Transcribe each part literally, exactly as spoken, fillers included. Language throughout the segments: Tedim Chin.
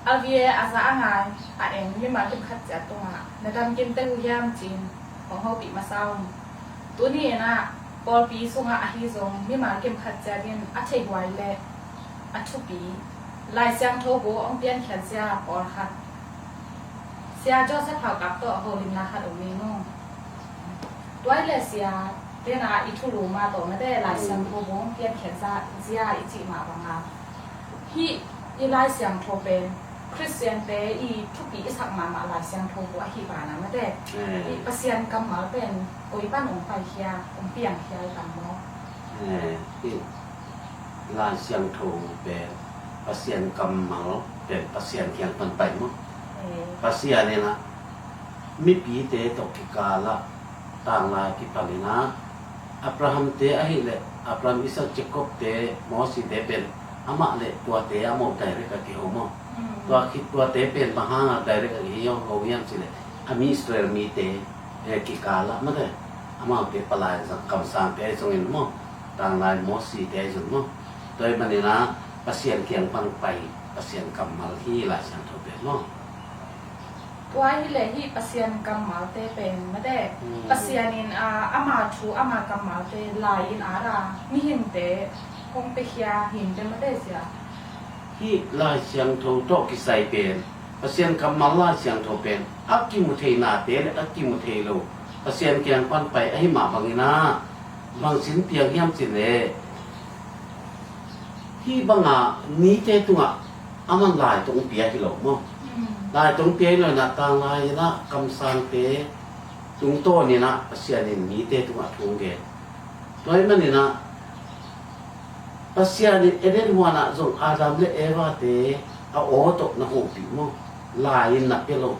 L V A a za a ngai a eng mimal kim khat ciat tungah na dam kim tel uh hiam ci-in hong hopih masa uh. Tuni in ah pawlpi sungah ahi zong mimal kim khat ciat in a theihhuai le a thupi Lai Siangtho bu hong piankhiat zia pawlkhat Sia Joseph Hau Kap tawh holimna khat om ning uh. Tuai le sia tena i thulu mah tawh mate Lai Siangtho bu hong piankhiat zia i cih mah banga hih i Lai Siangtho pen Khristiante i thupi i sak mahmah Lai Siangtho bu ahi bana mate i Pasian kammal pen koi pan hong paikhia hong piangkhia i tam maw? Hih Lai Siangtho pen Pasian kammal pen Pasian kiang pan pai maw? Pasian in ah mipite tawh kikalah tanglai kipan in ah Abraham te ahih leh Abraham, Isaac, Jacob te, Moses te pen amah le tuate a maw direct a kiho maw? Tua khi tuate pen bang hanga direct a kiho hiam cih leh a mi Israel mite kikalah mate amaute palai zang kamsangte zongin maw? Tanglai Moses te zong maw? Tua ahih manin ah Pasian kiang pan pai Pasian kammal hi Lai Siangtho pen maw? Tua hileh hih Pasian kammalte pen mate Pasian in ama thu ama kammalte lai in at a mihingte hong piakhia hinte mate sia. Hih Lai Siangtho tawh kisai pen Pasian kammal Lai Siangtho pen a kimu thei nate le a kimu thei lo Pasian kiang pan pai ahi mah bangin ah bang sin piang hiam cih leh hih banga mite tungah aman lai tawh pia hi lo maw? Lai tawh pia hi lo in ah tanglai in ah kamsangte tungtawn in ah Pasian in mite tungah thu hong gen. Tua ahih manin ah Pasian in Eden huanah zong Adam le Eva te a aw tawh na hopih maw? Lai in na pia lo.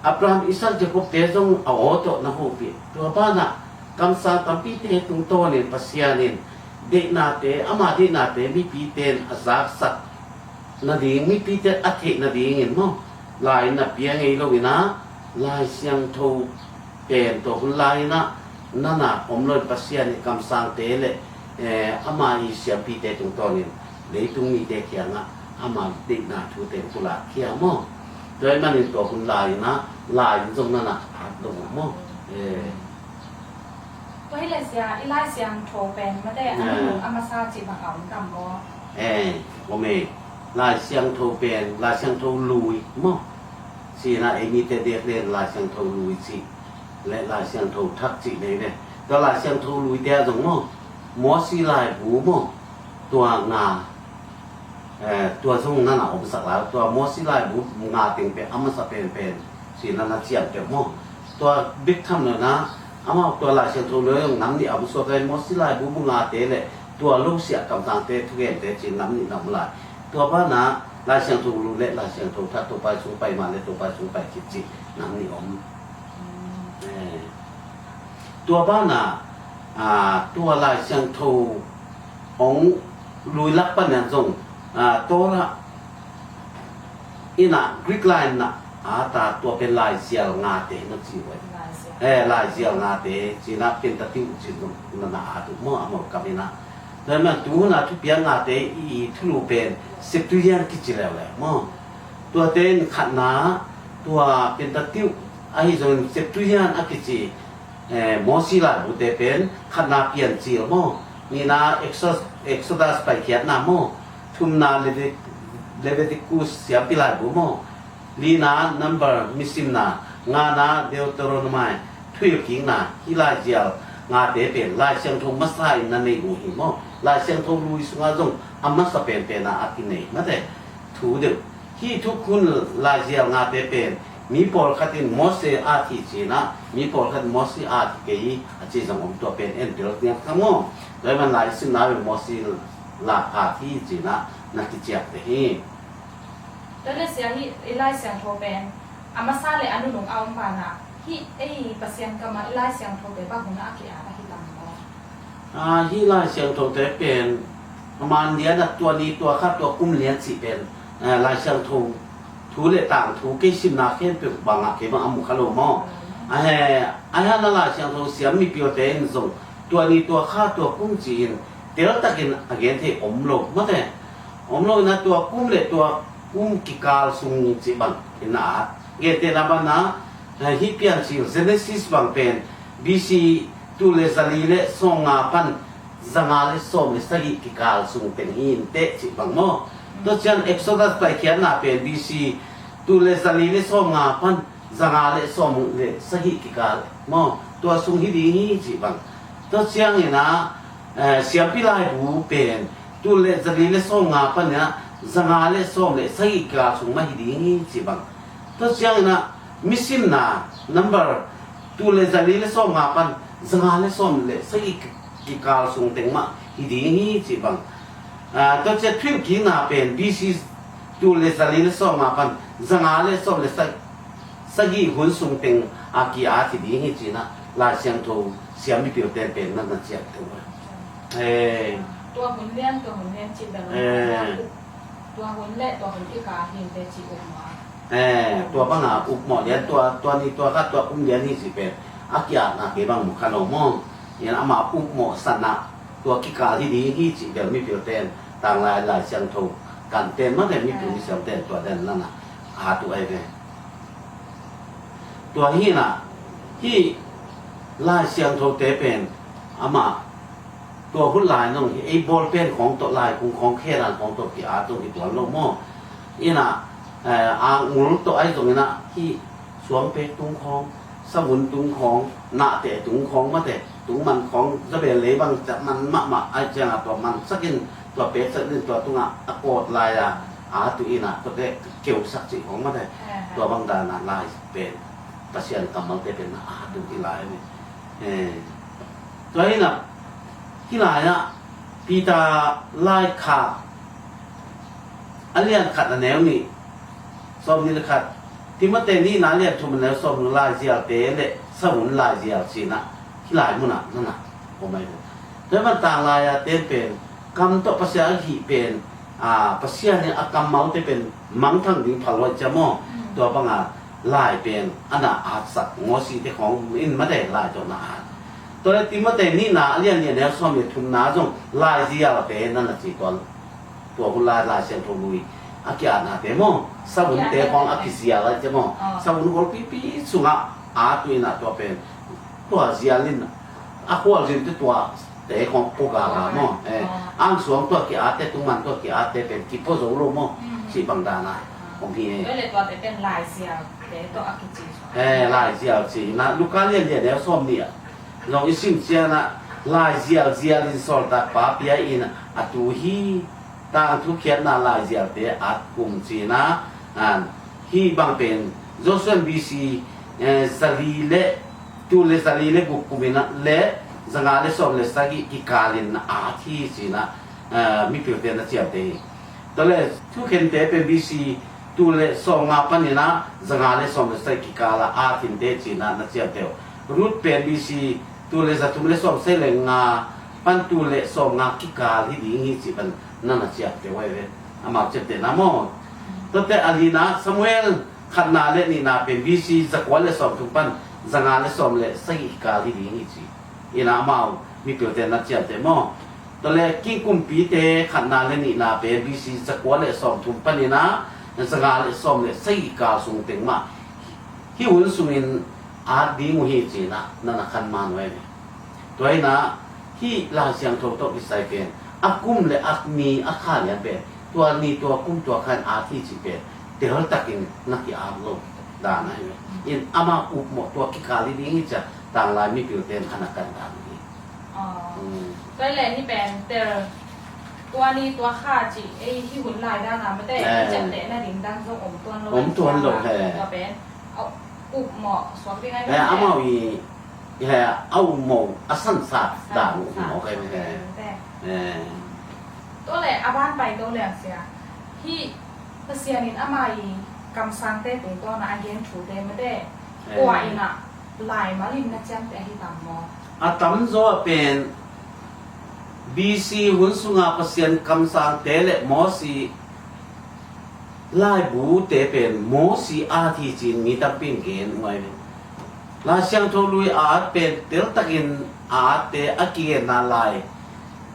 Abraham, Isaac, Jacob te zong a aw tawh na hopih. Tua banah kamsang tampite tungtawnin Pasian in deihnate, ama deihnate mipite in a zaksak nading, mipite a theih nadingin maw? Lai in na pia ngei lo in ah Lai Siangtho pen tua hun lai in ah nana om lo in Pasian i kamsangte le ama i siampite tungtawnin leitung mite kiangah ama deihna thute pulakkhia maw? Tua ahih manin tua hun lai in ah lai in zong nana at lo uh maw? Tua hileh sia i Lai Siangtho pen mate a masa cih bang a om tam maw? Om e. Lai Siangtho pen Lai Siangtho lui maw? Ci in ah ei mite dek len Lai Siangtho lui cih le Lai Siangtho thak cih nei ve. Tua Lai Siangtho luite ah zong maw, Mawsi laibu maw, tua nga, tua zong nana omsak lai. Tua Mawsi laibu nga teng pen a masa penpen ci nana ciamteh maw? Tua bek tham lo in ah amau tua Lai Siangtho lui zong nam nih a om suak lai. Mawsi laibu bu ngate le tua lo siah kamsangte thugente ci nam nih na om lai. Tua banah Lai Siangtho lu le Lai Siangtho thak, Topa i sung pai mah le Topa i sung pai khit cih nam nih om. Tua banah tua Lai Siangtho hong lui lak panin zong Torah in ah Greek lai in ah at a, tua pen laizial ngate na ci uh. Laizial ngate ci in ah Pentateuch ci zong nana at uh maw, a mawlkam in ah. Tua ahih manin tu hun a thupiak ngate i thulu pen Septuagint kici leuleu maw? Tuate in khatna, tua Pentateuch ahi zongin Septuagint a kici Mawsi laibute pen khatna Piancil maw? Nihna Exodus, Exodus paikhiatna maw? Thumna Levit-, Leviticus siampi laibu maw? Lina Number misimna, ngana Deuteronomy thuhilhkikna, hih laizial ngate pen Lai Siangtho masa in na nei uh hi maw? Lai Siangtho lui sungah zong a masa penpen a a kinei mate thu deuh. Hih thukhun laizial ngate pen mi pawlkhat in Mose at hi ci in ah, mi pawlkhat in Mose at hi kei a ci zong om, tua pen en tel tiang kha maw? Tua ahih manin lai i simna pen Mose la at hi ci in ah na kiciamteh hi. Tua le sia hih i Lai Siangtho pen a masa le a nunung a om banah hih ei Pasian kammal i Lai Siangthote bang hun ah a ki-at ahi tam maw? Hih Lai Siangthote pen a man lian a tua ni tua kha tua kum lian cih pen Lai Siangtho thu le tangthu kei simna khempeuh bangah kei bang a mu kha lo maw? A he, a he a na Lai Siangtho siam mipilte in zong tua ni tua kha tua kum ci-in teltakin a gen thei om lo mate. Om lo in ah tua kum le tua kum kikal sung cih bang in a at. Gentehna banah, eh, hih Piancil Genesis bang pen B C tul le zali le sawmnga pan zanga le sawm le sagih kikal sung teng hi inteh cih bang maw. Tua ciang Exodus paikhiatna pen B C tul le zali le sawmnga pan zanga le sawm le sagih kikal maw, tua sung hi ding hi cih bang. Tua ciangin ah, eh, Siampi Laibu pen tul le zali le sawmnga panin ah zanga le sawm le sagih kikal sung mah hi ding hi cih bang. Tua ciangin ah misimna number tul le zali le sawmnga pan zanga le sawm le sagih kikal sung teng mah hi ding hi cih bang. Ah, tua ciang thuhilhkikna pen B C tul le zali le sawmnga pan zanga le sawm le sa-, sagih hun sung teng a ki-at hi ding hi ci-in ah Lai Siangtho siam mipil ten pen na na ciamteh uh. Eh. Tua hun lian, tua hun lian cih bel eh. Tua hun le tua hun kikal hi inteh cih uh maw. Eh, tua banga upmawh lian, tua, tua ni tua kha tua kum lian hi cih pen a ki-atna kei bang mu kha lo maw. In ama upmawh sanah tua kikal hi ding hi cih bel mipil ten, tanglai Lai Siangtho kan ten mah ten mipil mi siam ten tua den nana at uh ahi ve. Tua hi inah hih Lai Siangtho te pen amah tua hun lai nong hi ei bawl pen khawng tawh, lai kung khawng, khelan khawng tawh ki-at tung hi tuan lo maw. Inah, eh, a ngul tawh ahi zong inah hih suangpek tung khawng, savun tung khawng, nahteh tung khawng mate, tung man khawng, zabel lei bang ciah man mahmah ahi ciangah tua man sakin, tua pek sakin tua tungah a kawt lai-a at uh inah tua teh keusak cih khawng mate, tua bang danah lai pen Pasian kammalte pen na at uh hi lai ni. Eh, tua inah hih lai-ah Peter laikhak a lian khat a neu nih, sawm nih le khat, Timothy nihna a lian thum a neu sawm nih, laizialte le savun laizial ci-in ah hih lai munah nana om ahi ve. Tua hi man tanglai-a ten pen kam tawh Pasian a hih pen, a, Pasian in a kammalte pen mangthang ding phal lo ahi ciam maw. Tua banga lai pen a na atsak Mawsi te khawng in mate lai tawh na at. Tua le Timothy nihna a lian nih a neu sawm le thumna zong laizialte nana ci tuan. Tua hun lai Lai Siangtho lui a ki-atnate maw, savunte khawng a kizial ahi ciam maw. Savun golpipi sungah at uh inah tua pen tua zial in a khualzinte tua te khawng pua gaga maw. Eh, angsuang tua ki-atte, tungman tua ki-atte pen kipua zo lo maw. Cih bang dana om hi. Tua le tuate pen laizialte tawh a kici. Eh, laizial ci-in ah Luka lian lian neu sawm nih ah zong i sim ciangin ah laizial zial in sawltak pa pia in a tu hi. Tangthu khiatna laizialte at kum ci-in ah, hih bang pen Joshua B C, eh, zali le, tul le zali le guk kum in ah le zanga le sawm le sagih kikal in na at hi ci-in ah, eh, mipilte na ciamteh hi. Tua le thukhente pen B C tul le sawmnga panin ah zanga le sawm le sagih kikal ah at hi inteh ci-in ah na ciamteh uh. Ruth pen B C tul le zathum le sawmsagih le nga pan tul le sawmnga kikal hi ding hi cih pan na na ciamteh uh ahi ve. Amau ciamtehna maw. Tuate a lina Samuel khatna le nihna pen B C zakua le sawmthum pan zanga le sawm le sagih kikal hi ding hi ci-in ah amau mipilte na ciamteh maw. Tua le Kingkumpite khatna le nihna pen B C zakua le sawmthum panin ah zanga le sawm le sagih kikal sung teng mah hih hun sungin at ding uh hi ci-in ah na na khan man uh ahi ve. Tua hi-in ah hih Lai Siangtho tawh kisai pen a kum le a ni a kha lian pen tua ni tua kum tua kha in at hi cih pen teltakin na ki-at lo dan ahi ve. In amah upmawh tua kikal hi ding hi ci-a tanglai mipilte in a na kan dan uh hi. Tua hi leh ni pen tel tua ni tua kha cih ei hih hun lai dan a mate i ciamteh nading dan zong om tuan lo. Om tuan lo he. Tua pen a upmawh suak ding ahi ve. Amau i he a upmawh a sansa dan uh hi mawk ahi ve he. Tua leh a ban pai to leng sia hih Pasian in ama i kamsangte tungtawn a a gen thute mate kua in ah lai mal in na ciamteh ahi tam maw? A tamzaw ah pen B C hun sunga Pasian kamsangte le Mawsi laibute pen Mawsi at hi ci-in mi tampi in gen uh ahi ve. Lai Siangtho lui a at pen teltakin a atte a kigenna lai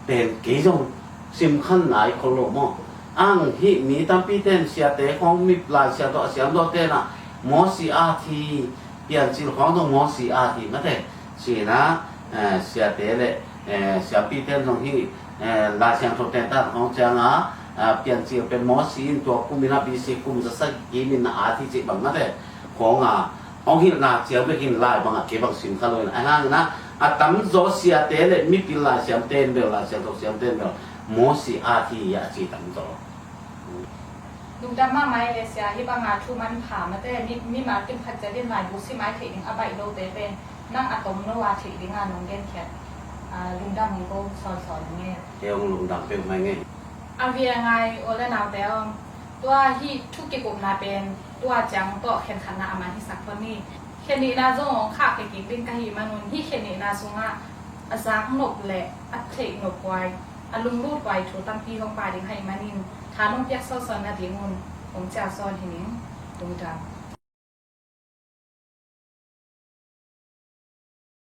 pen kei zong simkhan nai khol lo maw. Ang hih mi tampi ten siate khawng mi Lai Siangtho a siam dawh tenah Mosi a thi, Piancil khawng dong Mosi a thi mate. Sinah, eh, siate le, eh, siampi ten dong hih, eh, Lai Siangtho ten tan khawng cianga, eh, Piancil pen Mosi in tua kumin a B C kum za sagih kimin a thi cih bang mate. Khawng a hong hilhna ciang bekin lai bangah kei bang sim kha lo in a hangin a tamzaw siate le mipil Lai Siam ten bel, Lai Siangtho siam ten bel Mosi a thi a ci tamzaw. Lungdam mahmah e le sia, hih banga thu manpha mate, mi, mimal kim khat ciat in laibu sim a theih ding a baih lote pen nang a tomno a theih dinga nong genkhiat, ah, lungdam hong ko sawnsawn ing e. Kei hong lungdam peuhmah ing e. A via ngai u le naute aw, tua hih thu kikupna pen tua ciang tawh khenkhatna a man hisak pah ni. Khenihna zong hong khah kikik ding ka hih manun hih khenihna sungah a zaknop le a theihnop huai, a lunglut huai thu tampi hong pha ding ahih manin tha nong piak sawnsawn nadingun hong ciah sawn hi ning. Lungdam.